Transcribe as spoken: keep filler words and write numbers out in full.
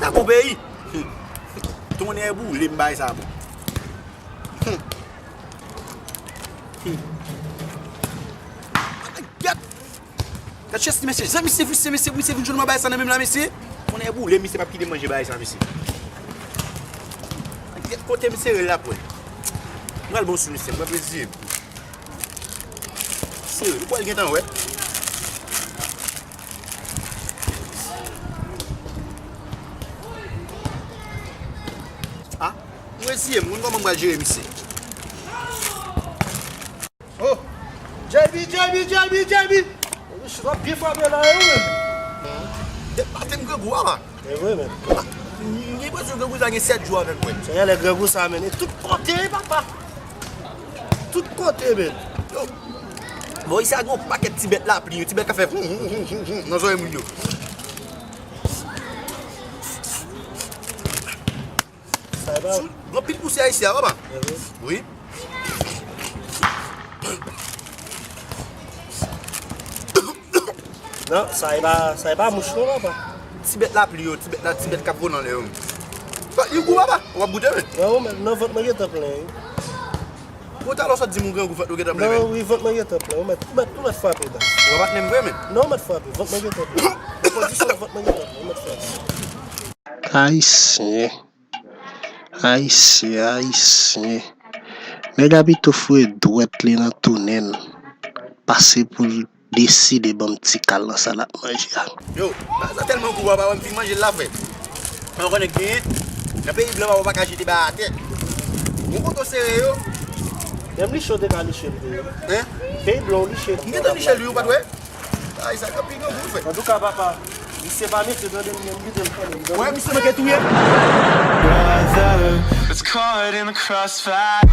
Ak on peyi. Tonnè boule m bay sa bon. Gad chèz ti mesye, jan misye vise, mesye, misye vin jwenn mwen bay sa nan men m la, mesye. Tonnè boule, misye p ap kite m manje bay sa, mesye. Gad kote m sere l la pou. Mwen al bon sou misye, mwen plezi. Sere, ou pral gentan wè. Ah, mwen reziye m, mwen kòman mwen jere misye. Oh, J B, J B, J B, J B. Ou ap byen frape la, wi, men. Dèt maten m grangou a la. E vre, men. M gen enpresyon grangou sa gen sèt jou avè m, wi. Se lè grangou sa, men. E tout kote, papa. Tout kote, men. Yo. Bon, isi a gen yon pakèt ti bèt lapli, yo. Ti bèt k ap fè vou, vou, vou, vou, vou nan zòrèy moun yo. Sa e pa. Gen anpil pousyè isi a, papa. E vre. Wi. Non, sa e pa, sa e pa mouch non, papa. Ti bèt lapli yo, ti bèt la, ti bèt k ap vole anlè yo. Yo gou, papa. W ap goute, wi. Non, men, nan vant mwen gentan plen, wi. Pou talè w sot di m ou grangou, vant ou gentan plen, men. Non, wi, vant mwen gentan plen. Ou mèt, ou mèt, ou mèt frape, dan. Ou pa patnè m vre, men. Non, ou mèt frape, vant mwen gentan plen. Nan kondisyon vant mwen gentan plen, ou mèt frape. Ayisyen. Ayisyen, Ayisyen. Nèg la pito foure dwèt li nan tou nen l, pase pou l deside ban m ti kal nan sa l ap manje a. Yo, bagay sa tèlman gou, papa, m fin manje l la, frè. Mwen konnen genyen, nan peyi blan, papa, ou pa ka jete bagay atè. Ou kote w sere yo. Menm liche w te ka liche m, te. Hein? Peyi blan, w liche m. M gentan liche l, wi, ou pa t wè? Ay, sa ka pi grangou, frè. Antouka, papa, misye pa mesye, tande m, m kite l kanmenm, tande. Wè, misye manke touye. Brothers caught in the crossfire.